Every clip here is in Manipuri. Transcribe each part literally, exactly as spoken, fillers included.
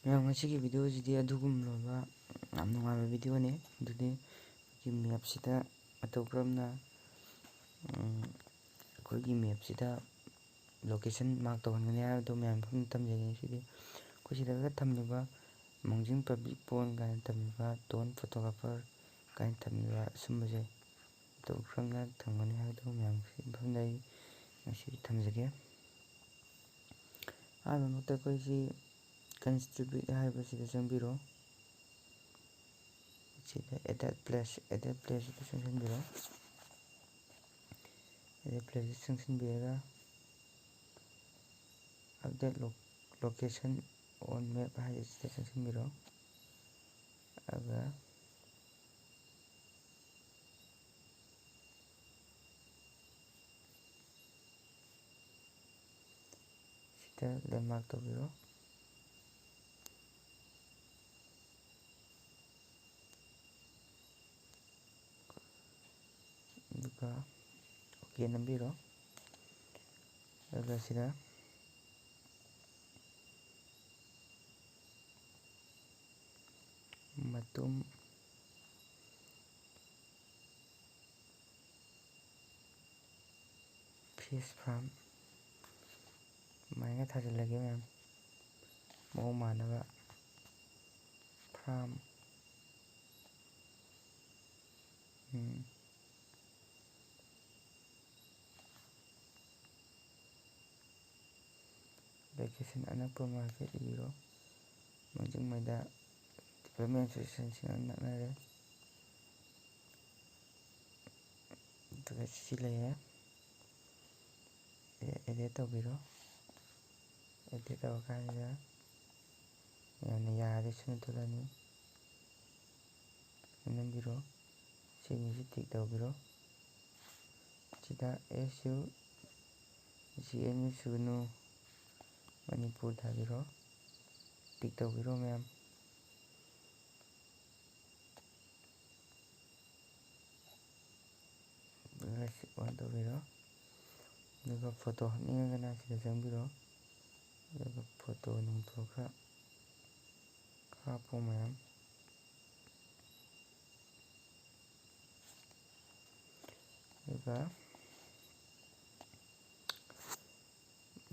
ꯃꯌꯥꯝ, ꯉꯁꯤꯒꯤ ꯚꯤꯗꯤꯑꯣꯁꯤꯗꯤ ꯑꯗꯨꯒꯨꯝꯂꯕ ꯌꯥꯝ ꯅꯨꯡꯉꯥꯏꯕ ꯚꯤꯗꯤꯑꯣꯅꯤ꯫ ꯑꯗꯨꯗꯤ ꯑꯩꯈꯣꯏꯒꯤ ꯃꯦꯞꯁꯤꯗ ꯃꯇꯧ ꯀꯔꯝꯅ, ꯎꯝ, ꯑꯩꯈꯣꯏꯒꯤ ꯃꯦꯞꯁꯤꯗ ꯂꯣꯀꯦꯁꯟ ꯃꯥꯔꯛ ꯇꯧꯍꯟꯒꯅꯤ ꯍꯥꯏꯕꯗꯣ ꯃꯌꯥꯝ ꯃꯐꯝꯗ ꯇꯝꯖꯒꯦ ꯉꯁꯤꯗꯤ꯫ ꯑꯩꯈꯣꯏ ꯁꯤꯗꯒ ꯊꯝꯂꯤꯕ ꯃꯣꯡꯖꯤꯡ ꯄꯕ꯭ꯂꯤꯛ ꯄꯣꯏꯟ ꯀꯥꯏꯅ ꯊꯝꯂꯤꯕ ꯇꯣꯟ ꯐꯣꯇꯣꯒ꯭ꯔꯥꯐꯔ ꯀꯥꯏꯅ ꯊꯝꯂꯤꯕ ꯑꯁꯨꯝꯕꯁꯦ ꯃꯇꯧ ꯀꯔꯝꯅ ꯊꯝꯒꯅꯤ ꯍꯥꯏꯕꯗꯨ ꯃꯌꯥꯝꯒꯤ ꯃꯐꯝꯗ ꯑꯩ ꯉꯁꯤ ꯊꯝꯖꯒꯦ꯫ ꯑꯍꯥꯟꯕꯃꯛꯇ ꯑꯩꯈꯣꯏꯁꯤ ꯀꯟꯁꯇ꯭ꯔꯤꯕ꯭ꯌꯨꯠ ꯍꯥꯏꯕꯁꯤꯗ ꯆꯪꯕꯤꯔꯣ꯫ ꯁꯤꯗ ꯑꯦꯗꯦꯠ ꯄ꯭ꯂꯦꯁ, ꯑꯦꯗꯦꯠ ꯄ꯭ꯂꯦꯁꯁꯤꯗ ꯆꯪꯁꯤꯟꯕꯤꯔꯣ꯫ ꯑꯦꯗꯦꯠ ꯄ꯭ꯂꯦꯁꯁꯤꯗ ꯆꯪꯁꯤꯟꯕꯤꯔꯒ ꯑꯞꯗꯦꯠ ꯂꯣꯀꯦꯁꯟ ꯑꯣꯟ ꯃꯦꯞ ꯍꯥꯏꯔꯤꯁꯤꯗ ꯆꯪꯁꯤꯟꯕꯤꯔꯣ꯫ ꯑꯗꯨꯒ ꯁꯤꯗ ꯂꯦꯟꯃꯥꯔꯛ ꯇꯧꯕꯤꯔꯣ꯫ ꯑꯗꯨꯒ ꯑꯣꯀꯦ ꯅꯝꯕꯤꯔꯣ꯫ ꯑꯗꯨꯒ ꯁꯤꯗ ꯃꯇꯨꯝ ꯐꯤꯁ ꯐꯥꯔꯝ ꯑꯗꯨꯃꯥꯏꯅ ꯊꯥꯖꯤꯜꯂꯒꯦ ꯃꯌꯥꯝ, ꯃꯑꯣꯡ ꯃꯥꯟꯅꯕ ꯐꯥꯔꯝ꯫ ꯎꯝ꯫ ꯂꯣꯀꯦꯁꯟ ꯑꯅꯛꯄ ꯑꯃ ꯍꯥꯏꯐꯦꯠ ꯏꯕꯤꯔꯣ꯫ ꯃꯣꯡꯖꯤꯡ ꯃꯩꯗꯥ ꯗꯤꯕꯂꯞꯃꯦꯟ ꯑꯦꯁꯣꯁꯤꯌꯦꯁꯟꯁꯤꯡ ꯅꯛꯅꯔꯦ꯫ ꯑꯗꯨꯒ ꯁꯤ ꯂꯩꯔꯦ꯫ ꯑꯦ-, ꯑꯦꯗꯦꯠ ꯇꯧꯕꯤꯔꯣ꯫ ꯑꯦꯗꯦꯠ ꯇꯧꯔꯀꯥꯟꯁꯤꯗ ꯌꯥꯝꯅ ꯌꯥꯔꯗꯤ ꯁꯤꯅ ꯊꯣꯛꯂꯛꯑꯅꯤ꯫ ꯅꯝꯕꯤꯔꯣ꯫ ꯁꯤꯒꯤꯁꯤ ꯇꯤꯛ ꯇꯧꯕꯤꯔꯣ꯫ ꯁꯤꯗ S U G N U ꯁꯨꯒꯅꯨ, ꯃꯅꯤꯄꯨꯔ ꯊꯥꯕꯤꯔꯣ꯫ ꯇꯤꯛ ꯇꯧꯕꯤꯔꯣ ꯃꯌꯥꯝ꯫ ꯑꯗꯨꯒ ꯁꯤ ꯑꯣꯟ ꯇꯧꯕꯤꯔꯣ꯫ ꯑꯗꯨꯒ ꯐꯣꯇꯣ ꯍꯥꯞꯅꯤꯡꯉꯒꯅ ꯁꯤꯗ ꯆꯪꯕꯤꯔꯣ꯫ ꯑꯗꯨꯒ ꯐꯣꯇꯣ ꯅꯨꯡꯇꯣ ꯈꯔ ꯍꯥꯞꯄꯣ ꯃꯌꯥꯝ꯫ ꯑꯗꯨꯒ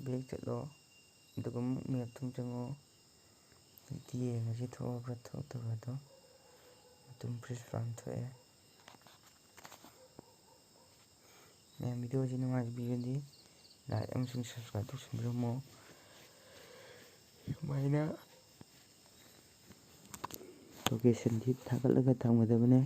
back ꯆꯠꯂꯣ, ꯑꯗꯨꯒ ꯑꯃꯨꯛ map ꯇ ꯑꯃꯨꯛ ꯆꯪꯉꯣ꯫ ꯍꯧꯖꯤꯛꯇꯤ ꯌꯦꯡꯉꯁꯤ ꯊꯣꯛꯑꯕ꯭ꯔꯥ ꯊꯣꯛꯇꯕ꯭ꯔꯥꯗꯣ꯫ ꯃꯇꯨꯝ freeze farm ꯊꯣꯛꯑꯦ꯫ ꯃꯌꯥꯝ video ꯁꯤ ꯅꯨꯡꯉꯥꯏꯕꯤꯔꯗꯤ like ꯑꯃꯁꯨꯡ subscribe ꯇꯧꯁꯟꯕꯤꯔꯝꯃꯣ꯫ ꯁꯨꯃꯥꯏꯅ location ꯗꯤ ꯊꯥꯒꯠꯂꯒ ꯊꯝꯒꯗꯕꯅꯦ꯫